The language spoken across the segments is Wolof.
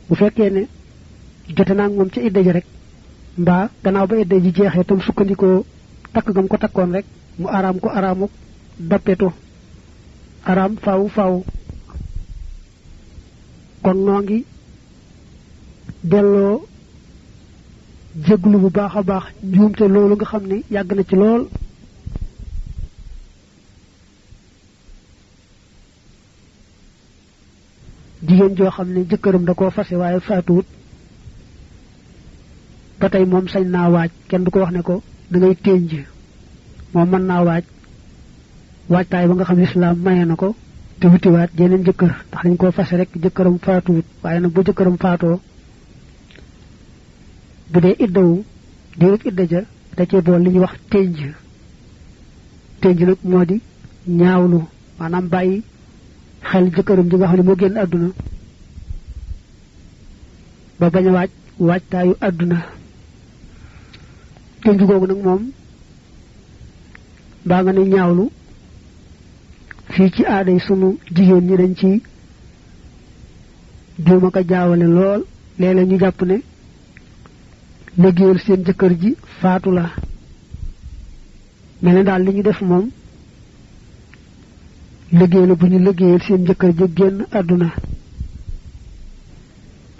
bu fekkee ne jote naa moom ca idda ji rek mbaa gannaaw ba idda ji jeexee tam sukkandikoo takk gam ko takkoon rek mu araam ko araamuk dappetu araam faaw kon noo ngi delloo jéglu bu baax a baax njuumte loolu nga xam ne yàgg na ci lool jigéen joo xam ne jëkkëram da koo fase waaye faatuwut ba tey moom sañ naa waaj kenn du ko wax ne ko da ngay ténj moom mën naa waajtaay ba nga xam ne islaam maye na ko te wutiwaat jeneen jëkkër ndax dañ koo fase rek jëkkëram faatuwut waaye nag bu jëkkëram faatoo bu dee iddawu diirub idda ja da cee bool li ñuy wax ténj nag moo di ñaawlu maanaam bàyyi xel jëkkëram ji nga xam ne moo génn àdduna ba bañ a waajtaayu àdduna ténj googu nag moom mbaa nga ne ñaawlu fii ci aaday sunu jigéen ñi dañ ci juuma ko jaawale lool léeg-léeg ñu jàpp ne liggéeyal seen jëkkër ji faatu la mel ne daal li ñu def moom liggéey la bu ñu liggéeyal seen jëkkër ji génn àdduna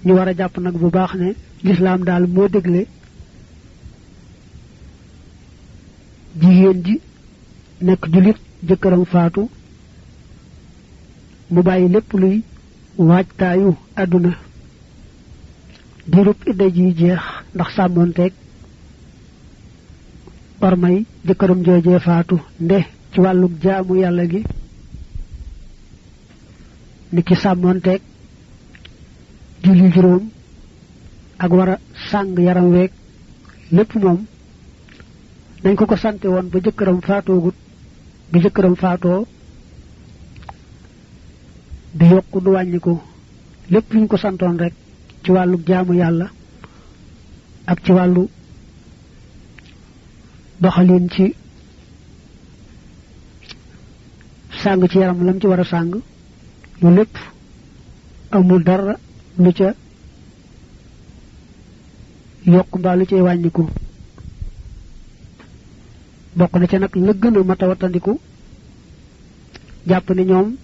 ñu war a jàpp nag bu baax ne lislaam daal moo dégle jigéen ji nekk jullit jëkkëram faatu mu bàyyi lépp luy waajtaayu àdduna diirub idda ji jeex ndax sàmmoonteeg ormay jëkkëram joojee faatu nde ci wàllu jaamu yàlla gi ni ki sàmmoonteeg julli juróom ak war a sàng yaram weeg lépp moom dañ ko sante woon ba jëkkëram faatoogut bi jëkkëram faatoo du yokku du wàññiku lépp luñ ko santoon rek ci wàllu jaamu yàlla ak ci wàllu doxalin ci sàng ci yaram lam ci war a sàng lu lépp amul dara lu ca yokk mbaa lu cay wàññiku bokk na ca nag la gën a mata wattandiku jàpp ne ñoom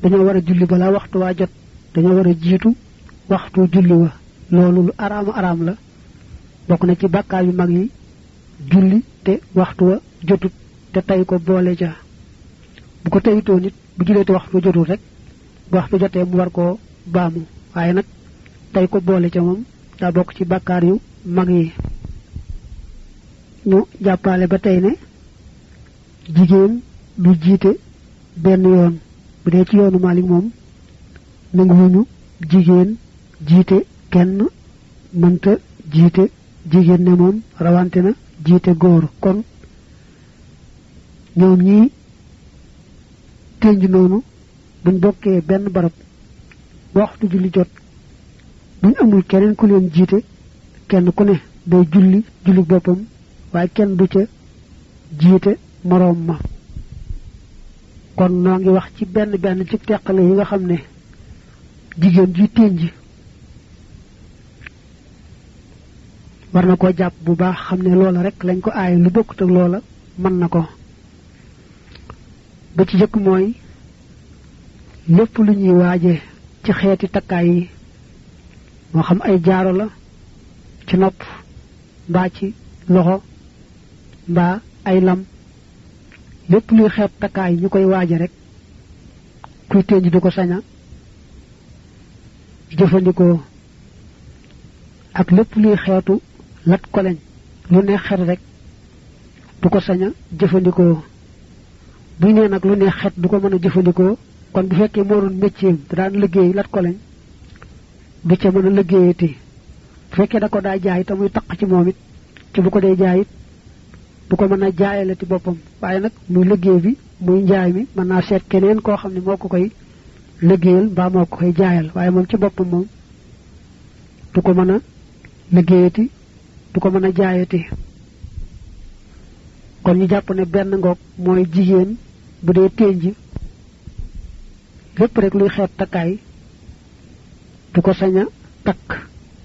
dañoo war a julli balaa waxtu waa jot dañoo war a jiitu waxtu julli wa loolu lu araam la bokk na ci bàkkaar yu mag yi julli te waxtu wa jotut te tey ko boole ja bu ko teyitoo nit bu jullee te waxtu jotut rek bu waxtu jotee mu war koo baamu waaye nag tey ko boole ca moom daa bokk ci bàkkaar yu mag yi ñu jàppale ba tey ne jigéen du jiite benn yoon bu dee ci yoonu Maalik moom nanguwuñu jigéen jiite kenn mënta jiite jigéen ne moom rawante na jiite góor kon ñoom ñii tënj noonu buñ bokkee benn barab ba waxtu julli jot buñ amul keneen ku leen jiite kenn ku ne day julli boppam waaye kenn du ca jiite moroom ma kon noo ngi wax ci benn ci teqale yi nga xam ne jigéen ji tënj war na koo jàpp bu baax xam ne loola rek lañ ko aaye lu bokkut ak loola mën na ko ba ci jëkk mooy lépp lu ñuy waaje ci xeeti takkaay yi moo xam ay jaaro la ci nopp mbaa ci loxo mbaa ay lam lépp luy xeet takkaay ñu koy waaje rek kuy tënj du ko saña jëfandikoo ak lépp luy xeetu lat koleñ lu neex xet rek du ko saña jëfandikoo buy nee nag lu neex xet du ko mën a jëfandikoo kon bu fekkee moo doon métier daan liggéey lat koleñ du ca mën a liggéeyati bu fekkee da ko daa jaay te muy taq ci moom it ci bu ko dee jaay it du ko mën a jaayale ci boppam waaye nag muy liggéey bi muy njaay mi mën naa seet keneen koo xam ne moo ko koy liggéeyal mbaa moo ko koy jaayal waaye moom ci boppam moom du ko mën a liggéeyati du ko mën a jaayati kon ñu jàpp ne benn ngoog mooy jigéen bu dee tënj lépp rek luy xeet takkaay du ko saña takk